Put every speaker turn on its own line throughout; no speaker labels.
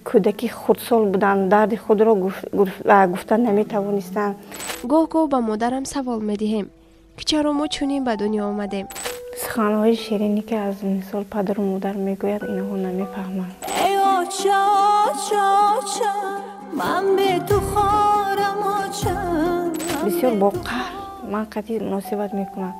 Кӯдаки хурдсол буданд, дарди худро гуфта наметавонистанд.
Гоҳ-гоҳ ба модарам савол медиҳем, ки чаро мо чунин ба дунё омадем.
Суханҳои ширине, ки аз мисол падару модар мегӯяд, инҳо намефаҳманд.
Эй оча, оча, оча, ман бе ту хорам, оча.
Бисёр бо қаҳр ман қатъи муносибат мекунам.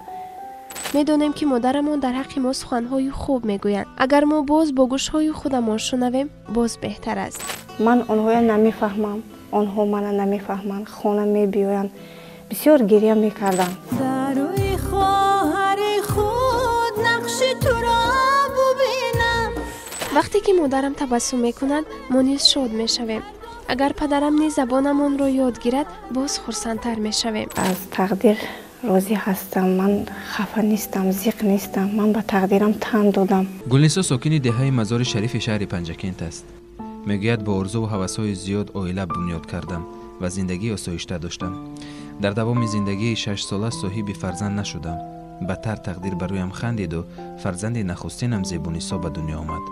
Медонем, ки модарамон дар ҳаққи мо суханҳои хуб мегӯянд. Агар мо боз бо гӯшҳои худамон шунавем, боз беҳтар аст.
Ман онҳоя намефаҳмам, онҳо мана намефаҳманд. Хона мебиёянд, бисёр гиря мекардам.
Дар рӯи хоҳари худ нақши туро бубинам.
Вақте ки модарам табассум мекунад, мо низ шод мешавем. Агар падарам низ забонамонро ёд гирад, боз хурсандтар мешавем.
Аз тақдир розӣ ҳастам, ман хафа нестам, зиқ нестам, ман ба тақдирам тан додам.
Гулнисо сокини деҳаи Мазори Шарифи шаҳри Панҷакент аст. Мегӯяд, бо орзуву ҳавасҳои зиёд оила бунёд кардам ва зиндагии осоишта доштам. Дар давоми зиндагии шашсола соҳиби фарзанд нашудам. Бадтар тақдир ба рӯям хандиду фарзанди нахустинам Зебунисо ба дунё омад.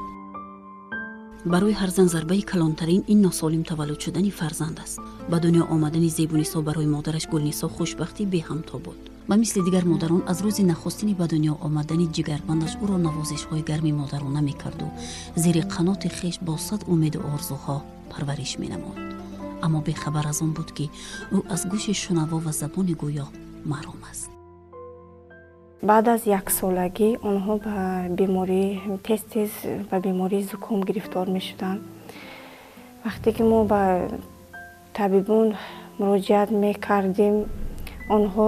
Барои ҳар зан зарбаи калонтарин ин носолим таваллуд шудани фарзанд аст. Ба дунё омадани Зебунисо барои модараш Гулнисо хушбахтӣ беҳамто буд. Ба мисли дигар модарон аз рӯзи нахустини ба дунё омадани ҷигарбандаш ӯро навозишҳои гарми модарона мекарду зери қаноти хеш бо сад умеду орзуҳо парвариш менамуд. Аммо бехабар аз он буд, ки ӯ аз гӯши шунаво ва забони гӯё маҳрум аст.
Баъд аз яксолагӣ онҳо ба беморӣ тез тез ба бемории зуком гирифтор мешуданд. Вақте ки мо ба табибон муроҷиат мекардем, онҳо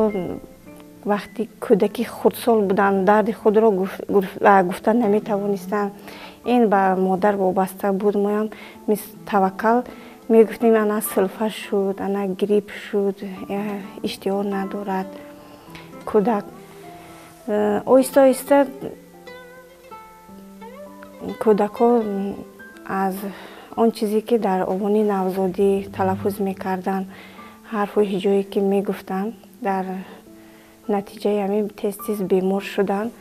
вақти кӯдаки хурдсол буданд, дарди худро гуфта наметавонистанд. Ин ба модар вобаста буд. Моям мис таваккал мегуфтем, ана сулфа шуд, ана грипп шуд, иштиҳо надорад кӯдак. Оҳиста оҳиста кӯдакҳо аз он чизе, ки дар овони навзодӣ талаффуз мекарданд, ҳарфу ҳиҷое ки мегуфтанд, дар натиҷаи ҳамин тез тез бемор шуданд,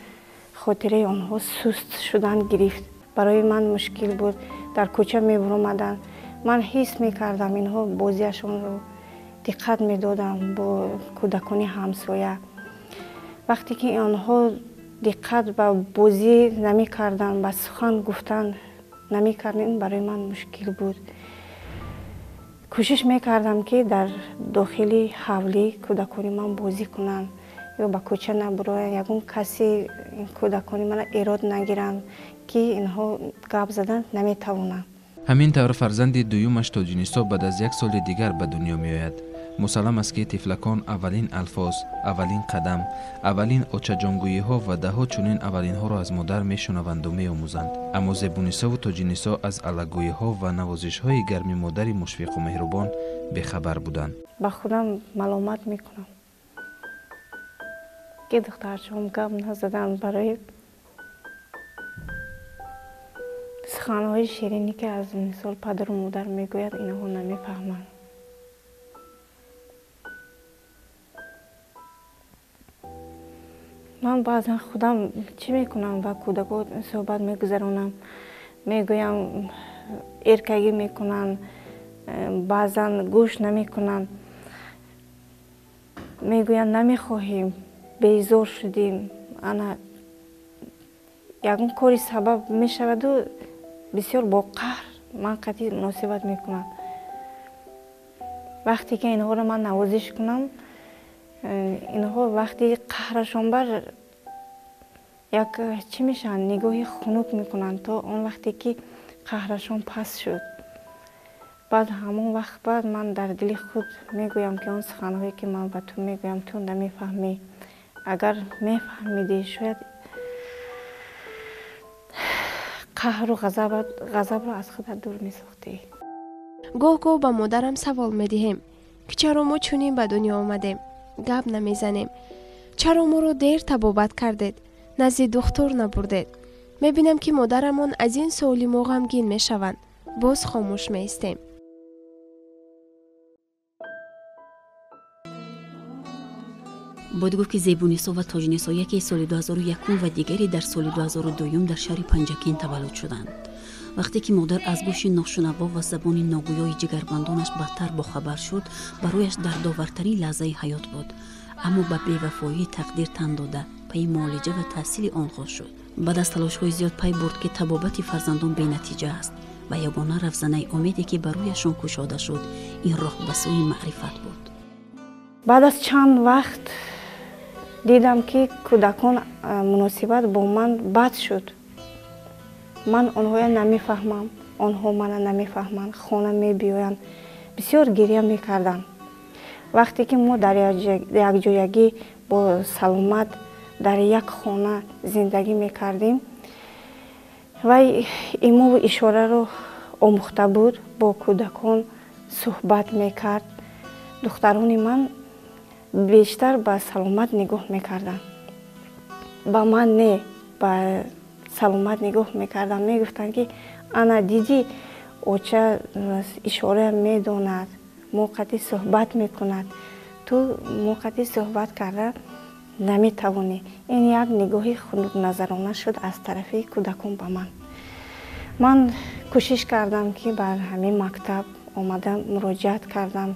хотираи онҳо суст шудан гирифт. Барои ман мушкил буд. Дар кӯча мебуромаданд, ман ҳис мекардам инҳо бозиашонро, диққат медодам бо кӯдакони ҳамсоя. Вақте ки онҳо диққат ба бозӣ намекарданд, ба сухан гуфтан намекарданд, ин барои ман мушкил буд. Кӯшиш мекардам, ки дар дохили ҳавлӣ кӯдакони ман бозӣ кунанд ё ба кӯча набуроянд, ягон касе кӯдакони мана эрод нагиранд, ки инҳо гап задан наметавонанд.
Ҳамин тавр фарзанди дуюмаш Тоҷинисо баъд аз як соли дигар ба дунё меояд. Мусаллам аст, ки тифлакон аввалин алфоз, аввалин қадам, аввалин очаҷонгӯиҳо ва даҳо чунин аввалинҳоро аз модар мешунаванду меомӯзанд. Аммо Зебунисову Тоҷинисо аз аллагӯиҳо ва навозишҳои гарми модари мушфиқу меҳрубон бехабар буданд.
Ба худам маломат мекунам, ки духтарчаҳом гап назаданд, барои суханҳои ширине, ки аз мисол падару модар мегӯяд, инҳо намефаҳманд. Ман баъзан худам чӣ мекунам, ба кӯдакҳо суҳбат мегузаронам, мегӯям, эркагӣ мекунанд, баъзан гӯш намекунанд, мегӯянд намехоҳем, безор шудем. Ана ягон кори сабаб мешаваду бисёр бо қаҳр ман қатъи муносибат мекунам. Вақте ки инҳоро ман навозиш кунам, инҳо вақти қаҳрашон бар як чӣ мешаванд, нигоҳи хунук мекунанд то он вақте ки қаҳрашон паст шуд. Баъд ҳамон вақт баъд ман дар дили худ мегӯям, ки он суханҳое, ки ман ба ту мегӯям, ту намефаҳмӣ. Агар мефаҳмидӣ, шояд қаҳру ғазабро аз худат дур месохтӣ.
Гоҳ-гоҳ ба модарам савол медиҳем, ки чаро мо чунин ба дунё омадем, гап намезанем, чаро моро дер табобат кардед, назди духтур набурдед. Мебинам, ки модарамон аз ин суоли мо ғамгин мешаванд. Боз хомӯш меистем.
Бояд гуфт, ки Зебунисо ва Тоҷинисо яке соли 2001 ва дигаре дар соли 2002 дар шаҳри Панҷакент таваллуд шуданд. Вақте ки модар аз гӯши ношунаво ва забони ногӯёи ҷигарбандонаш бадтар бохабар шуд, барояш дардовартарин лаҳзаи ҳаёт буд. Аммо ба бевафоии тақдир тан дода, пайи муолиҷа ва таҳсили онҳо шуд. Баъд аз талошҳои зиёд пай бурд, ки табобати фарзандон бенатиҷа аст ва ягона равзанаи умеде, ки барояшон кушода шуд, ин роҳ ба сӯи маърифат буд.
Баъд аз чанд вақт дидам, ки кӯдакон муносибат бо ман бад шуд. Ман онҳоя намефаҳмам, онҳо мана намефаҳманд. Хона мебиёянд, бисёр гиря мекарданд. Вақте ки мо дар якҷоягӣ бо Саломат дар як хона зиндагӣ мекардем, вай имову ишораро омӯхта буд, бо кӯдакон суҳбат мекард. Духтарони ман бештар ба Саломат нигоҳ мекарданд, ба ман не, ба Саломат нигоҳ мекарданд. Мегуфтанд, ки ана дидӣ, оча ишора медонад, мо қатъи суҳбат мекунад, ту мо қатъи суҳбат карда наметавонӣ. Ин як нигоҳи хунукназарона шуд аз тарафи кӯдакон ба ман. Ман кӯшиш кардам, ки бар ҳамин мактаб омада муроҷиат кардам,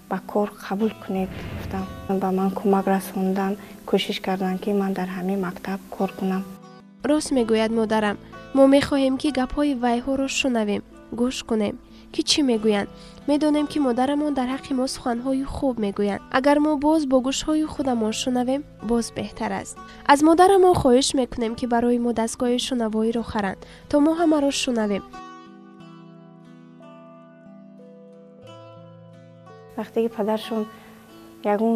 ба кор қабул кунед гуфтам. Ба ман кӯмак расондан, кӯшиш кардам, ки ман дар ҳамин мактаб кор кунам.
Рост мегӯяд модарам. Мо мехоҳем, ки гапҳои вайҳоро шунавем, гӯш кунем, ки чӣ мегӯянд. Медонем, ки модарамон дар ҳаққи мо суханҳои хуб мегӯянд. Агар мо боз бо гӯшҳои худамон шунавем, боз беҳтар аст. Аз модарамон хоҳиш мекунем, ки барои мо дастгоҳи шунавоиро харанд, то мо ҳамаро шунавем.
Вақте ки падаршон ягон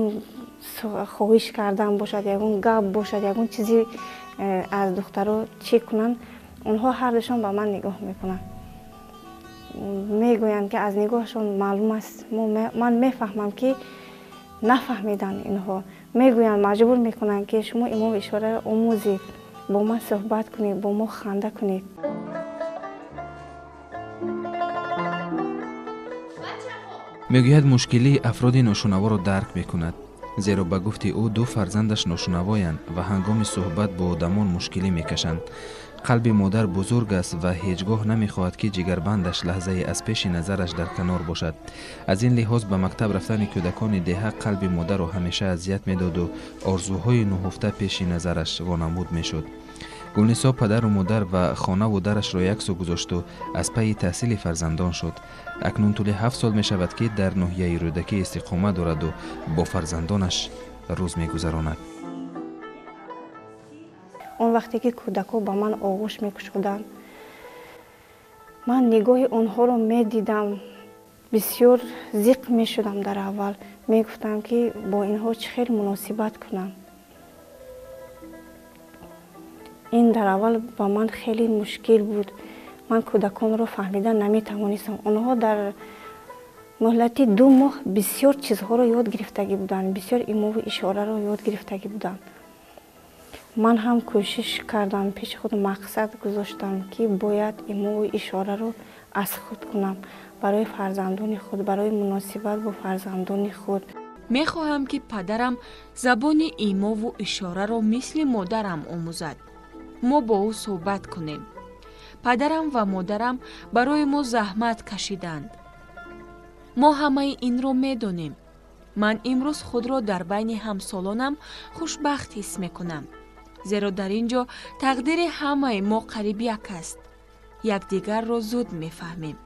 хоҳиш кардан бошад, ягон гап бошад, ягон чизи аз духтаро чӣ кунанд, онҳо ҳардушон ба ман нигоҳ мекунанд. Мегӯянд, ки аз нигоҳашон маълум аст, ман мефаҳмам, ки нафаҳмиданд инҳо. Мегӯянд, маҷбур мекунанд, ки шумо имову ишораро омӯзед, бо ман суҳбат кунед, бо мо ханда кунед.
Мегӯяд, мушкилии афроди ношунаворо дарк мекунад, зеро ба гуфти ӯ ду фарзандаш ношунавоянд ва ҳангоми суҳбат бо одамон мушкилӣ мекашанд. Қалби модар бузург аст ва ҳеҷ гоҳ намехоҳад, ки ҷигарбандаш лаҳзае аз пеши назараш дар канор бошад. Аз ин лиҳоз ба мактаб рафтани кӯдакони деҳа қалби модарро ҳамеша азият медоду орзуҳои нуҳуфта пеши назараш вонамуд мешуд. Гулнисо падару модар ва хонаву дарашро як сӯ гузошту аз пайи таҳсили фарзандон шуд. Акнун тӯли 7 сол мешавад, ки дар ноҳияи Рӯдакӣ истиқомат дораду бо фарзандонаш рӯз мегузаронад.
Он вақте ки кӯдакҳо ба ман оғӯш мекушоданд, ман нигоҳи онҳоро медидам, бисёр зиқ мешудам. Дар аввал мегуфтам, ки бо инҳо чӣ хел муносибат кунам. Ин дар аввал ба ман хеле мушкил буд. Ман кӯдаконро фаҳмида наметавонистам. Онҳо дар муҳлати 2 моҳ бисёр чизҳоро ёд гирифтагӣ буданд, бисёр имову ишораро ёд гирифтагӣ буданд. Ман ҳам кӯшиш кардам, пеши худ мақсад гузоштам, ки бояд имову ишораро аз худ кунам барои фарзандони худ, барои муносибат бо фарзандони худ.
Мехоҳам, ки падарам забони имову ишораро мисли модарам омӯзад. Мо бо ӯ суҳбат кунем. Падарам ва модарам барои мо заҳмат кашиданд. Мо ҳамаи инро медонем. Ман имрӯз худро дар байни ҳамсолонам хушбахт ҳис мекунам, зеро дар ин ҷо тақдири ҳамаи мо қариб як аст. Якдигарро зуд мефаҳмем.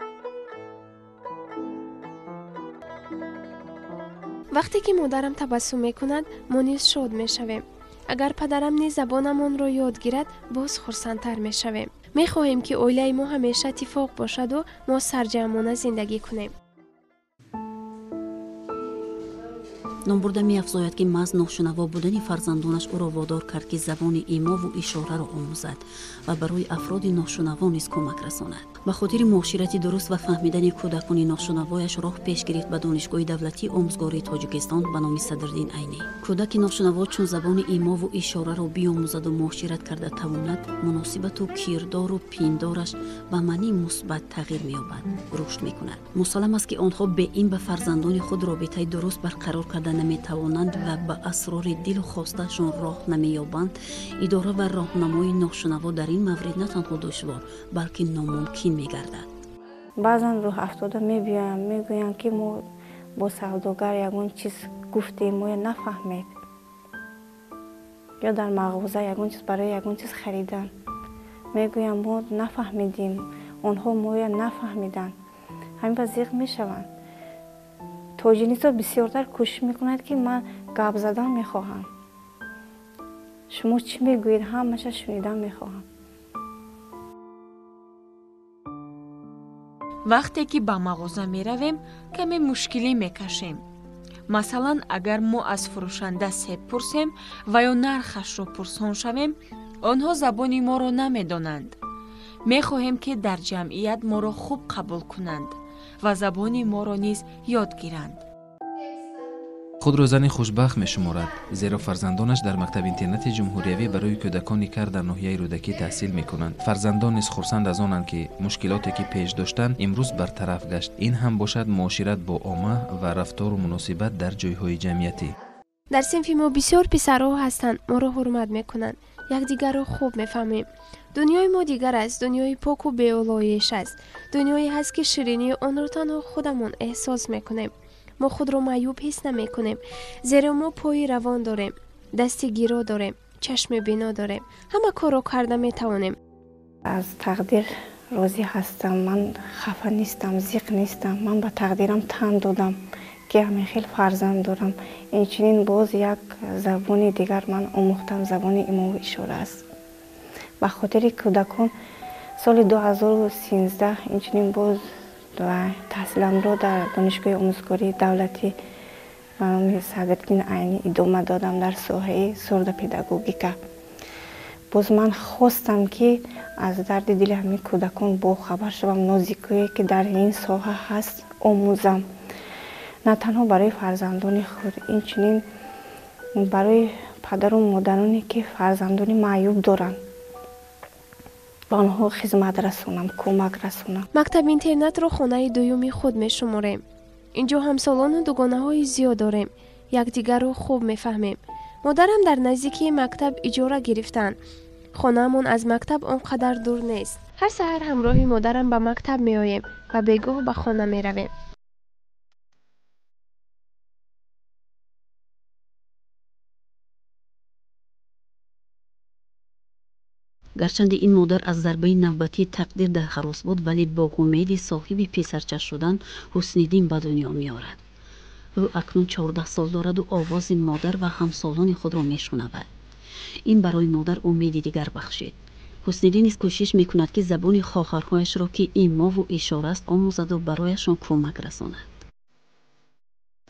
Вақте ки модарам табассум мекунад, мо низ шод мешавем. Агар падарам низ забонамонро ёд гирад, боз хурсандтар мешавем. Мехоҳем, ки оилаи мо ҳамеша иттифоқ бошаду мо сарҷамъона зиндагӣ кунем.
Номбурда меафзояд, ки маҳз ношунаво будани фарзандонаш ӯро водор кард, ки забони имову ишораро омӯзад ва барои афроди ношунаво низ кӯмак расонад. Ба хотири муоширати дуруст ва фаҳмидани кӯдакони ношунавояш роҳ пеш гирифт ба Донишгоҳи давлатии омӯзгории Тоҷикистон ба номи Садриддин Айнӣ. Кӯдаки ношунаво чун забони имову ишораро биомӯзаду муошират карда тавонад, муносибату кирдору пиндораш ба маънии мусбат тағйир меёбад, рушд мекунад. Мусаллам аст, ки онҳо бе ин ба фарзандони худ робитаи дуруст барқарор карда наметавонанд ва ба асрори дилу хостаашон роҳ намеёбанд. Идора ва роҳнамои ношунаво дар ин маврид на танҳо душвор, балки номумкин мегардад.
Баъзан рӯҳафтода мебиёям, мегӯянд, ки мо бо савдогар ягон чиз гуфтем, моя нафаҳмед. Ё дар мағоза ягон чиз барои ягон чиз харидан. Мегӯям, мо нафаҳмидем, онҳо моя нафаҳмиданд. Ҳамин ба зиқ мешаванд. Тоҷинисо бисёртар кӯшиш мекунад, ки ман гап задан мехоҳам. Шумо чӣ мегӯед, ҳамаша шунидан мехоҳам.
Вақте ки ба мағоза меравем, каме мушкилӣ мекашем. Масалан, агар мо аз фурӯшанда себ пурсем ва ё нархашро пурсон шавем, онҳо забони моро намедонанд. Мехоҳем, ки дар ҷамъият моро хуб қабул кунанд ва забони моро низ ёд гиранд.
Худро зани хушбахт мешуморад, зеро фарзандонаш дар мактаби-интернати ҷумҳуриявӣ барои кӯдакони кар дар ноҳияи Рӯдакӣ таҳсил мекунанд. Фарзандон низ хурсанд аз онанд, ки мушкилоте, ки пеш доштанд, имрӯз бартараф гашт. Ин ҳам бошад муошират бо омма ва рафтору муносибат дар ҷойҳои ҷамъиятӣ.
Дар синфи мо бисёр писарҳо ҳастанд, моро ҳурмат мекунанд, якдигарро хуб мефаҳмем. Дунёи мо дигар аст, дунёи поку беолоиш аст, дунёе ҳаст, ки ширинии онро танҳо худамон эҳсос мекунем. Мо худро маъюб ҳис намекунем, зеро мо пои равон дорем, дасти гиро дорем, чашми бино дорем, ҳама корро карда метавонем.
Аз тақдир розӣ ҳастам, ман хафа нестам, зиқ нестам. Ман ба тақдирам тан додам, ки ҳамин хел фарзанд дорам. Инчунин боз як забони дигар ман омӯхтам, забони имову ишора аст. Ба хотири кӯдакон соли 2013 инчунин боз таҳсиламро дар Донишгоҳи омӯзгории давлатӣ ба номи Садриддин Айнӣ идома додам дар соҳаи сурдопедагогика. Боз ман хостам, ки аз дарди дили ҳамин кӯдакон бохабар шавам, нозикое, ки дар ин соҳа ҳаст, омӯзам. На танҳо барои фарзандони худ, инчунин барои падару модароне, ки фарзандони маъюб доранд, ба онҳо хизмат расонам, кӯмак расонам.
Мактаби-интернатро хонаи дуюми худ мешуморем. Инҷо ҳамсолону дугонаҳои зиёд дорем, якдигарро хуб мефаҳмем. Модарам дар наздикии мактаб иҷора гирифтанд. Хонаамон аз мактаб он қадар дур нест. Ҳар саҳар ҳамроҳи модарам ба мактаб меоем ва бегоҳ ба хона меравем.
Гарчанде ин модар аз зарбаи навбатии тақдир дар ҳарос буд, вале бо умеди соҳиби писарча шудан Ҳусниддин ба дунё меорад. Ӯ акнун 14 сол дораду овози модар ва ҳамсолони худро мешунавад. Ин барои модар умеди дигар бахшид. Ҳусниддин низ кӯшиш мекунад, ки забони хоҳарҳояшро, ки имову ишора аст, омӯзаду барояшон кӯмак расонад.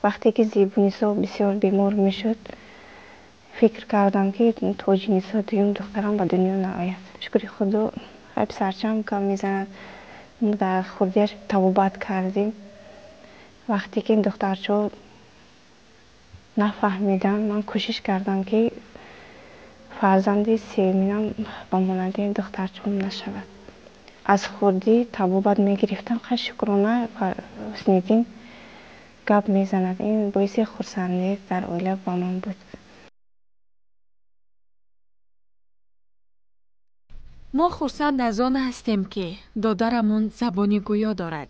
Вақте ки Зебунисо бисёр бемор мешуд, фикр кардам, ки Тоҷинисо дуюм духтарам ба дунё наояд. Шукри Худо, писарчаам гап мезанад. Дар хурдиаш табобат кардем. Вақте ки духтарчаҳо нафаҳмиданд, ман кӯшиш кардам, ки фарзанди сеюминам ба монанди духтарчаам нашавад. Аз хурдӣ табобат мегирифтам. Хай, шукрона, Ҳусниддин гап мезанад. Ин боиси хурсандӣ дар оила ба ман буд.
Мо хурсанд аз он ҳастем, ки додарамон забони гӯё дорад.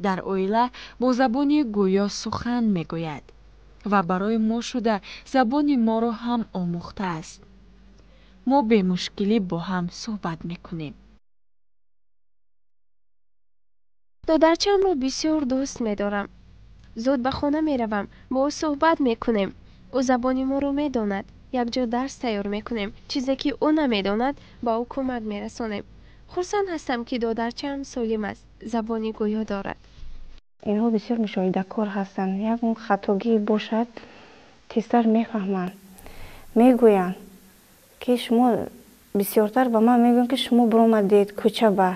Дар оила бо забони гӯё сухан мегӯяд ва барои мо шуда забони моро ҳам омӯхтааст. Мо бемушкилӣ бо ҳам суҳбат мекунем.
Додарчаамро бисёр дӯст медорам. Зуд ба хона меравам, бо ӯ суҳбат мекунем. Ӯ забони моро медонад. Якҷо дарс тайёр мекунем. Чизе ки ӯ намедонад, ба ӯ кӯмак мерасонем. Хурсанд ҳастам, ки додарчаам солим аст, забони гӯё дорад.
Инҳо бисёр мушоҳидакор ҳастанд. Ягон хатогӣ бошад, тезтар мефаҳманд. Мегӯянд, ки шумо бисёртар ба ман мегӯянд, ки шумо биромадед кӯча, ба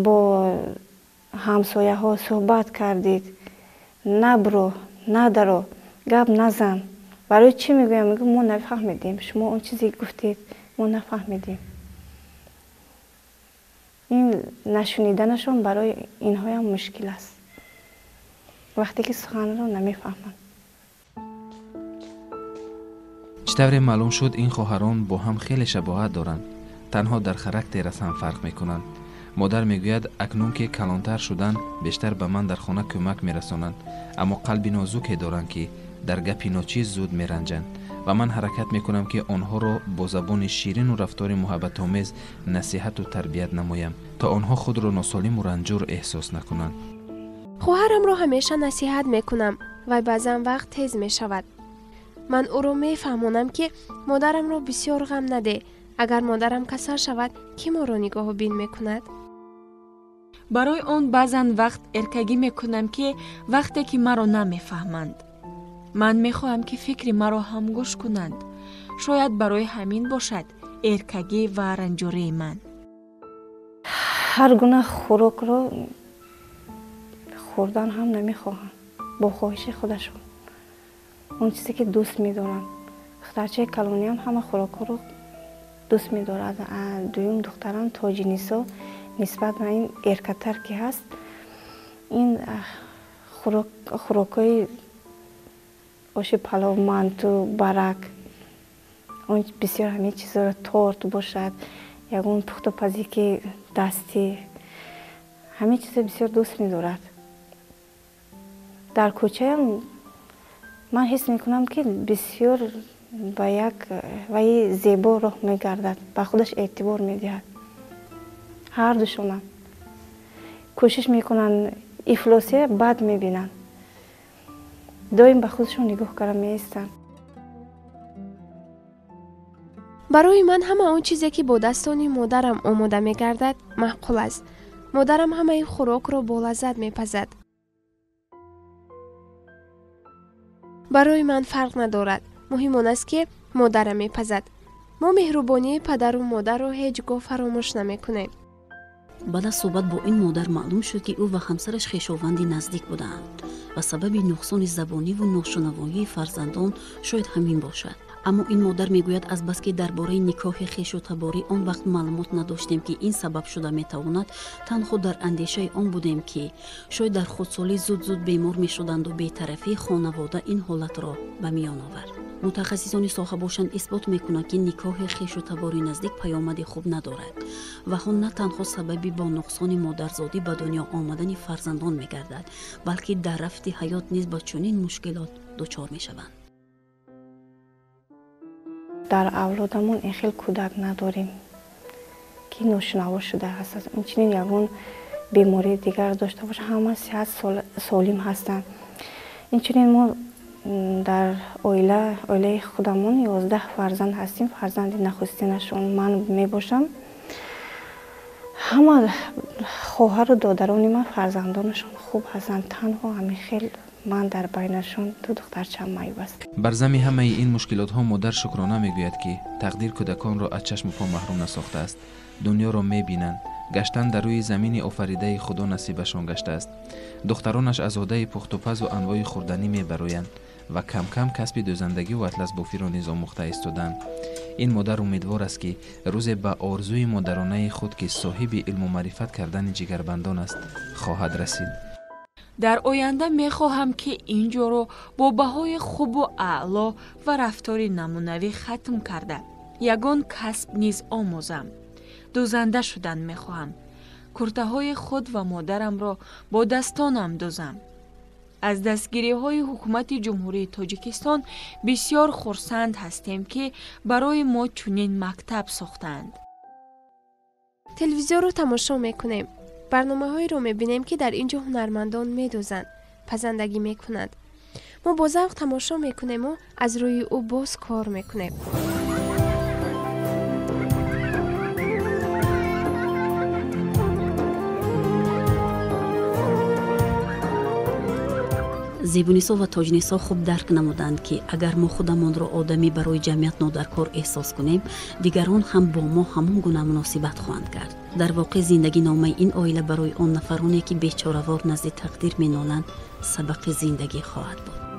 бо ҳамсояҳо суҳбат кардед, набро, надаро, гап назан. Барои чӣ мегӯям? Мегӯям, мо нафаҳмидем, шумо он чизе гуфтед, мо нафаҳмидем. Ин нашуниданашон барои инҳоям мушкил аст, вақте ки суханро намефаҳманд.
Чӣ тавре маълум шуд, ин хоҳарон бо ҳам хеле шабоҳат доранд, танҳо дар характер аз ҳам фарқ мекунанд. Модар мегӯяд, акнун ки калонтар шудан, бештар ба ман дар хона кӯмак мерасонанд, аммо қалби нозуке доранд, ки дар гапи ночиз зуд меранҷанд ва ман ҳаракат мекунам, ки онҳоро бо забони ширину рафтори муҳаббатомез насиҳату тарбият намоям, то онҳо худро носолиму ранҷур эҳсос накунанд.
Хоҳарамро ҳамеша насиҳат мекунам, вай баъзан вақт тез мешавад. Ман ӯро мефаҳмонам, ки модарамро бисёр ғам наде. Агар модарам касал шавад, кӣ моро нигоҳубин мекунад?
Барои он баъзан вақт эркагӣ мекунам, ки вақте ки маро намефаҳманд. Ман мехоҳам, ки фикри маро ҳам гӯш кунанд. Шояд барои ҳамин бошад эркагӣ ва ранҷурии ман.
Ҳар гуна хӯрокро хӯрдан ҳам намехоҳанд, бо хоҳиши худашон. Он чизе ки дӯст медоранд. Духтарчаи калониам ҳама хӯрокҳоро дӯст медорад. Дуюм духтарам Тоҷинисо нисбат ба ин эркатар ки ҳаст, ин хӯрокҳои оши палов, манту, барак, он бисёр ҳамин чизҳоро, торт бошад, ягон пухтупазӣ ки дастӣ, ҳамин чизҳо бисёр дӯст медорад. Дар кӯчаям ман ҳис мекунам, ки бисёр ба як ваи зебо роҳ мегардад, ба худаш эътибор медиҳад. Ҳар душонам кӯшиш мекунанд, ифлосия бад мебинанд, доим ба худашон нигоҳ карда меистанд.
Барои ман ҳама он чизе, ки бо дастони модарам омода мегардад, маъқул аст. Модарам ҳамаи хӯрокро бо лаззат мепазад. Барои ман фарқ надорад, муҳим он аст, ки модарам мепазад. Мо меҳрубонии падару модарро ҳеҷ гоҳ фаромӯш намекунем.
Баъд аз суҳбат бо ин модар маълум шуд, ки ӯ ва ҳамсараш хешованди наздик будаанд ва сабаби нуқсони забониву ношунавоии фарзандон шояд ҳамин бошад. Аммо ин модар мегӯяд, азбаски дар бораи никоҳи хешу таборӣ он вақт маълумот надоштем, ки ин сабаб шуда метавонад, танҳо дар андешаи он будем, ки шояд дар худсолӣ зуд-зуд бемор мешуданду бетарафии хонавода ин ҳолатро ба миён овард. Мутахассисони соҳа бошанд исбот мекунанд, ки никоҳи хешу табори наздик паёмади хуб надорад ва он на танҳо сабаби бо нуқсони модарзодӣ ба дунё омадани фарзандон мегардад, балки дар рафти ҳаёт низ ба чунин мушкилот дучор мешаванд.
Дар авлодамон ин хел кӯдак надорем, ки ношунаво шуда ҳаст. Инчунин ягон бемории дигар дошта бошад, ҳама сиҳат солим ҳастанд. Инчунин мо дар оилаи худамон 11 фарзанд ҳастем. Фарзанди нахустинашон ман мебошам. Ҳама хоҳару додарони ман фарзандонашон хуб ҳастанд. Танҳо ҳамин хел ман дар байнашон ду духтарчам маъюб аст.
Бар зами ҳамаи ин мушкилотҳо модар шукрона мегӯяд, ки тақдир кӯдаконро аз чашму по маҳрум насохтааст. Дунёро мебинанд, гаштан дар рӯи замини офаридаи Худо насибашон гаштааст. Духтаронаш аз одаи пухтупазу анвои хӯрданӣ мебароянд ва кам-кам касби дӯзандагиву атласбофиро низ омӯхта истоданд. Ин модар умедвор аст, ки рӯзе ба орзуи модаронаи худ, ки соҳиби илму маърифат кардани ҷигарбандон аст, хоҳад расид.
Дар оянда мехоҳам, ки ин ҷоро бо баҳои хубу аъло ва рафтори намунавӣ хатм карда, ягон касб низ омӯзам. Дӯзанда шудан мехоҳам. Куртаҳои худ ва модарамро бо дастонам дӯзам. Аз дастгириҳои ҳукумати Ҷумҳурии Тоҷикистон бисёр хурсанд ҳастем, ки барои мо чунин мактаб сохтаанд.
Телевизорро тамошо мекунем. Барномаҳоеро мебинем, ки дар ин ҷо ҳунармандон медӯзанд, пазандагӣ мекунанд. Мо бо завқ тамошо мекунему аз рӯи ӯ боз кор мекунем.
Зебунисо ва Тоҷнисо хуб дарк намуданд, ки агар мо худамонро одамӣ барои ҷамъият нодаркор эҳсос кунем, дигарон ҳам бо мо ҳамон гуна муносибат хоҳанд кард. Дар воқеъ зиндагиномаи ин оила барои он нафароне, ки бечоравор назди тақдир меноланд, сабақи зиндагӣ хоҳад буд.